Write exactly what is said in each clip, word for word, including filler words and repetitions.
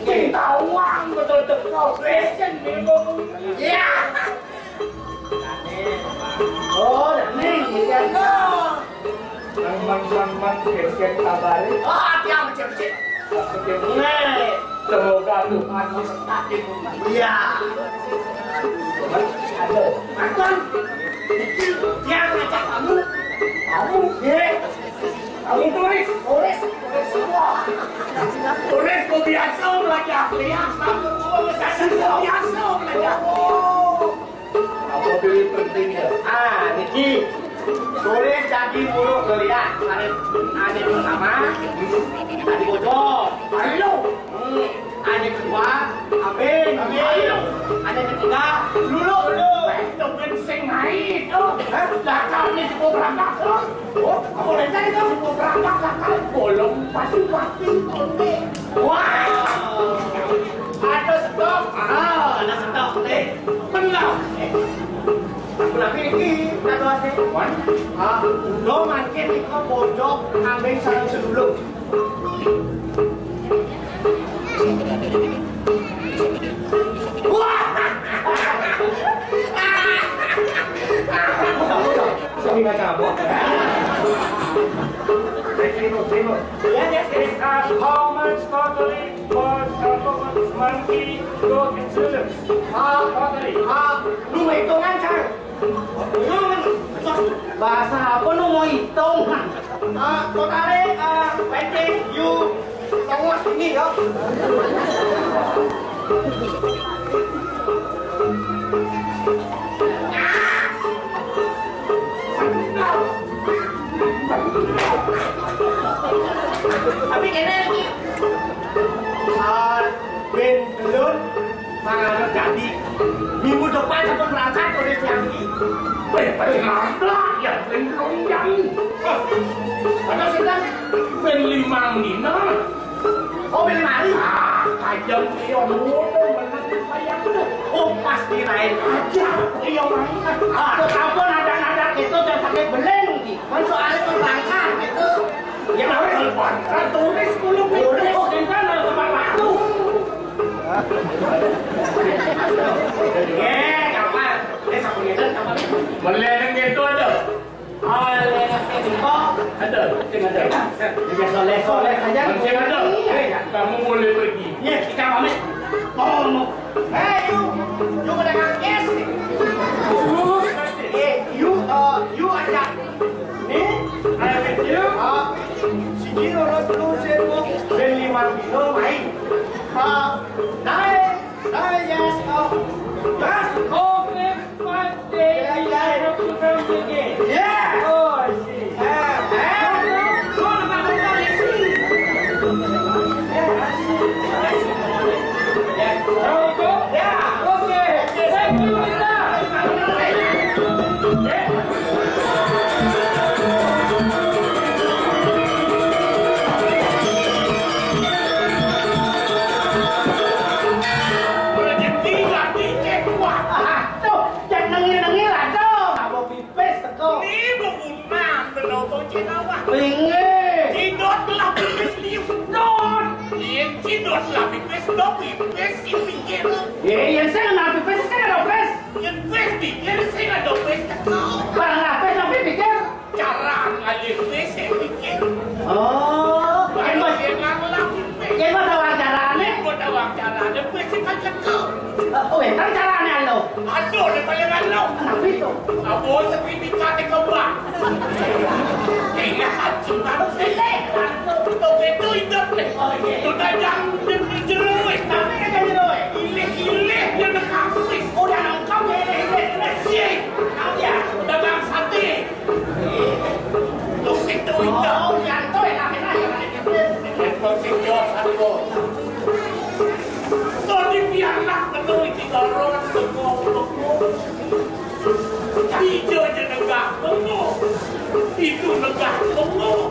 Sing tawang betul teko. Wis sing bingung. Ya. Oh, ning iki kan. Mang, mang, mang, mang, geser kabare. Oh, ati yang becik-becik. Nek, semoga Tuhan tetap di rumah. Iya. Aduh, Anton, iki dia ngajak kamu. Kamu, ye. Kamu turis, turis, turis semua. Turis kok biasa lagi aku ya. Kamu tuh biasa lagi aku. Apa pilih pentingnya? Ah, niki. Turis jadi buruk ngeliat. Ane, ane pertama, ane bocor. Ayo. Hmm, ane kedua, amin. Amin. Ane ketiga, lulu. Lulu. Eh, itu kan sing naik. Oh, hah? Lah, kami sih mau berangkat terus. Oh, apa rencana itu? Mau berangkat, lah, kan bolong, pasti mati, konde. Wah. Ada stok. Ah, ada stok, nih. Benar. Aku lagi iki, kata ase. Wan. Ah, udah mangkin iku bocok kambing sareng sedulur. Wah! Sing ngacabok. Terima, terima. Yes, yes, yes. Uh, how much totally for Scorpion, Monkey, Goat, and Zulus? Ah, totally. Ah, lu hitungan, Cang. Bahasa apa nu mau hitung? Ah, totale, ah, penting, you, tongos ini ya. Tapi kene iki, ah, ben belum. Mangano dadi minggu depan sampun berangkat oleh Tiangki. Weh, paling ada ya, paling lonjang. Oh, ada sedang ben limang dina. Oh, ben limang hari? Ah, kajam dia muda menang bayang tu. Oh, pasti lain aja. Iya, main. Ah, ampun, ada-ada itu jangan pakai beleng, Ki. Kan soalnya berangkat gitu. Ya, kalau berangkat tulis dulu, tulis. Oh, kan harus tepat waktu. Ye, kapan? Ye, sapu ngeten, kapan? Melening itu ada. Oh, melening itu. Ada, sing ada. Ini soleh-soleh aja. Masih ada. Iya, iya. Kamu boleh pergi. Ye, kita pamit. Oh, no. Hey, you. You pada kaget. Eh, you, uh, you aja. Nih, I with you. Ah, siji loro telu sing ben limang dino main. Ah, nine, nine years old. Yes. Oh, five, five days. Yeah, yeah. I have to come again. Yeah. Oh, I see. Ah, ah. No, no, no, no, no, I see. Yeah, I see. I see. Yeah. Now we go? Yeah. Okay. Thank you, Mister. Yeah. Rezeki lagi cek kuat. Ah, tuh, cek nengil-nengil aja. Apa pipis teko? Ini bangunan, menonton cek awak. Inggih. Cidot lah pipis liuk. Dot. Iya, cidot lah pipis, dot pipis, si pikir. Iya, iya, saya kenal pipis, saya kenal pipis. Yang pipis pikir, saya nggak dopis teko. Barang apa yang pipis pikir? Cara ngalih pipis, saya pikir. Oh, yang bos. Yang ngelah pipis. Yang bos tawang carane? Yang bos tawang carane, pipis saya teko. Oh, entar carane anu. Aduh, dia paling anu. Kenapa itu? Abo sertifikat di kembang. Ini haji baru selek. Begitu hidup nih. Sudah jam jeruit. Tapi kan jeruit. Ilih-ilih dia nekakuis. Udah nangkap ya, ilih-ilih. Sih. Tahu ya? Dagang sate. Tuh itu hidup. Oh, yang tuh enak-enak ya. Itu sih, Jos, aku. Tadi pianak betul iki karo teko-teko. Ijo jeneng gak bengok. Itu negah bengok.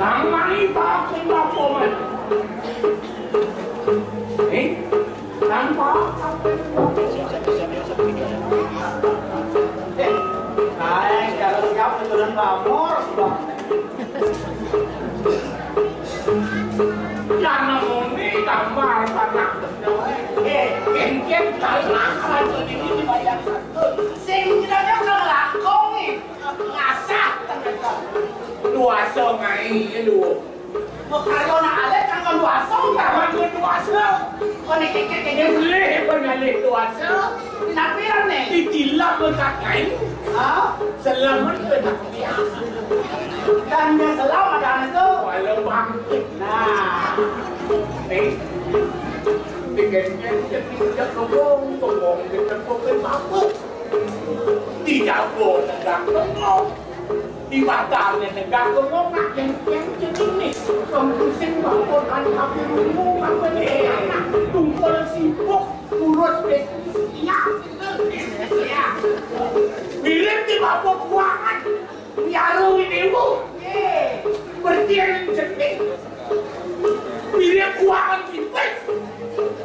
Nang mani bakun bapa man. Eh, nang bakun. Eh, saya kalau siap turun pamor, Bang. Jangan muni gambar panak. Eh, kenceng kalau nakal itu dibayar satu. Sing kita kan lakong nih. Ngasah tenan. Duasa ngai lu. Makarya nak alit kan kon duasa. Kawan kon duasa. Kon dikikit kene. Boleh pengalih duasa. Napi ran nih? Ditilap dekat kain. Hah? Selamat dekat biasa. Dan dia selam ada anak tu. Walau bangkit. Nah. Eh. Dengan dia tidak ngomong, ngomong dia tak apa. Di jago negak bengong. Di batang negak bengong, nak yang, yang jenis ni. Kang pusing bangun, kan tapi rumah, apa ni? Anak tungkol sibuk, urus bisnis. Ya, ya. Mirip di bapa kuangan. Biaru ini, Bu. Bertian jenis. Mirip kuangan pipis.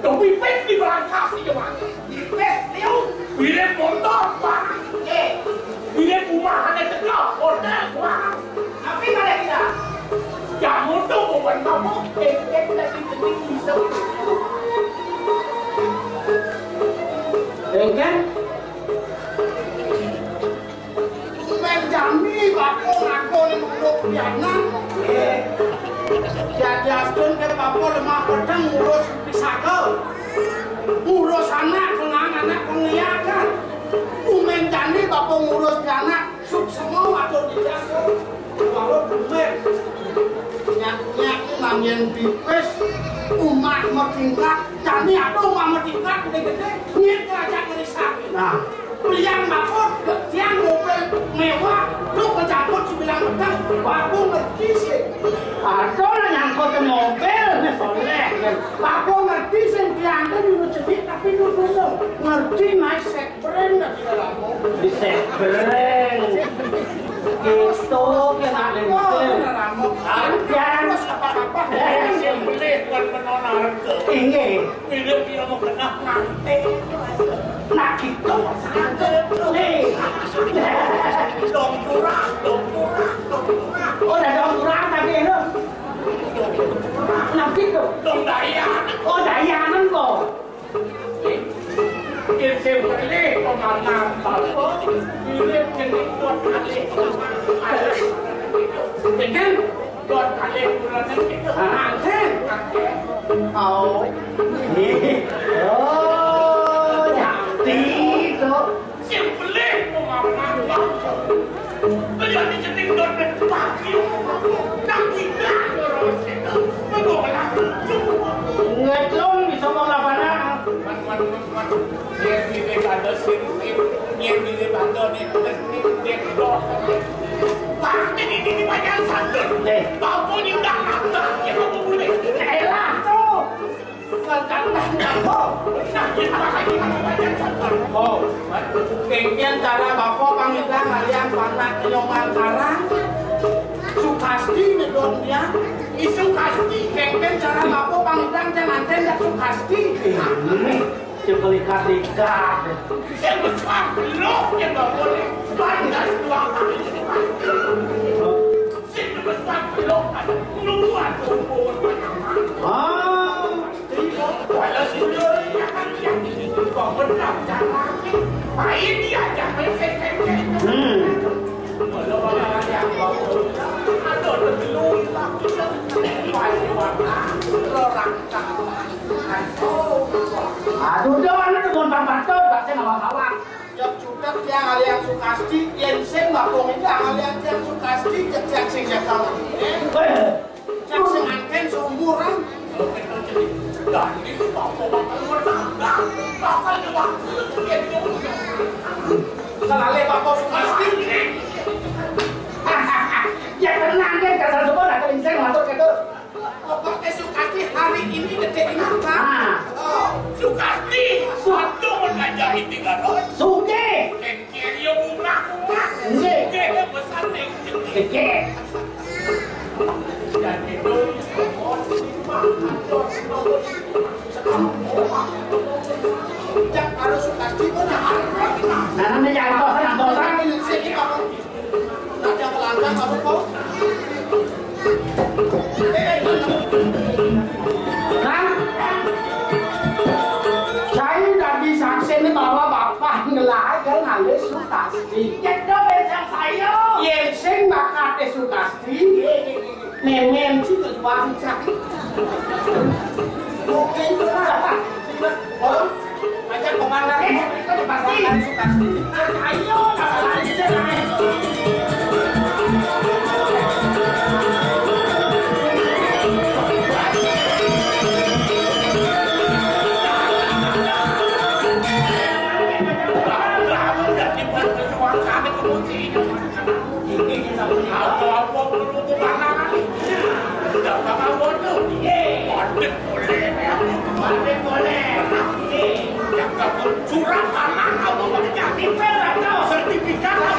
Dong pipis di barang kasih, ya, Bang. Pipis, liu. Mirip motor, Bang. Eh. Mirip rumah ada tegak, hotel, Bang. Tapi pada kita. Ya, motor bukan kamu. Eh, eh, tadi penting bisa. Dengan Tumben jani bapa nganggo ning peluk pianak. Eh, dadi astun ke bapa lemah pedeng ngurus pisaka. Ngurus anak, kenang anak, pengliakan. Tumben jani bapa ngurus pianak, suksema atur dijaga. Walau tumben. Nyak-nyak ni manggen pipis, umah matingkat, jani ada umah matingkat gede-gede, nyit ngajak ngerisak. Nah. Belian maput, tiang mobil mewah, lu pejabat sebilang petang, baku ngerti sih. Ada lah nyangkut mobil, nih soleh. Baku ngerti sih, tiang tuh dulu cedik, tapi lu dulu ngerti naik sekbren, dah tidak lama. Di sekbren. Gitu, kena lempeng. Jangan. Terus apa-apa. Eh, sing beli bukan menonarke. Inggih. Mirip dia mau kena mati. Nah, gitu. Nih. Dong curang, dong curang, dong curang. Oh, dah dong curang tadi, lu. Nah, gitu. Dong daya. Oh, dayanan kok. Yen sing pelih pemanah bapa, mirip jeneng buat kalih. Jeneng buat kalih bulan itu. Anten. Au. Oh, jadi to. Sing pelih pemanah bapa. Kaya dijeneng don pagi. Nang kita terus kita. Mengko malah. Ngetlong bisa mau lapangan. Yen dhewe banda sirip, yen dhewe banda nek resmi nek doh. Pasti ini dibayar satu. Eh. Bapa ni udah mata, ya bapa boleh. Elah tu. Katakan bapa. Nah, yen pakai ini dibayar satu. Oh, kengken cara bapa pangidang alian panak nyoman karang. Sukasti nih don dia. Isuk kasti. Kengken cara bapa pangidang jangan tendak sukasti. Ini. Cekelikat-likat. Sing besar belok ya nggak boleh. Pantas dua kali. Sing besar belok kan. Luar kumpul mana-mana. Ah. Walau sendiri ya kan yang ini kok benar cara. Main dia aja. Hmm. Walau orang yang bagus. Ada dulu lah. Pasti warna. Orang tak. Aduh, udah, mana tuh, gampang banget, bahasa nggak kawan. Cek cutet tiang alian Sukasti, yen sing bakong itu alian tiang Sukasti, cek tiang sing nyekel. Weh, Sukasti hari ini detik ini, Pak. Ah. Oh, Sukasti. Satu mengajar tiga doy. Sugih. Kengkir ya bunga-bunga. Nggih. Sugih besar ning. Nggih. Jadi itu Cak karo Sukasti kok nah. Nah, nanti nyantol, nyantol, kan? Sing iki apa? Ada pelanggan apa kok? Kan? Saya dadi saksine bahwa Bapak ngelah kan ngalih Sukasti. Cedok besang saya. Yen sing bakate Sukasti, memen sing keluar cak. Oke, itu lah. Oh, ajak komandan. Eh, itu pasti. Sukasti. Ayo, sama lagi, saya. Apa-apa perlu kupangan. Udah sama bodoh. Iya. Adik boleh, ya. Adik boleh. Iya. Cakap surat tanah apa banyak. Sertifikat.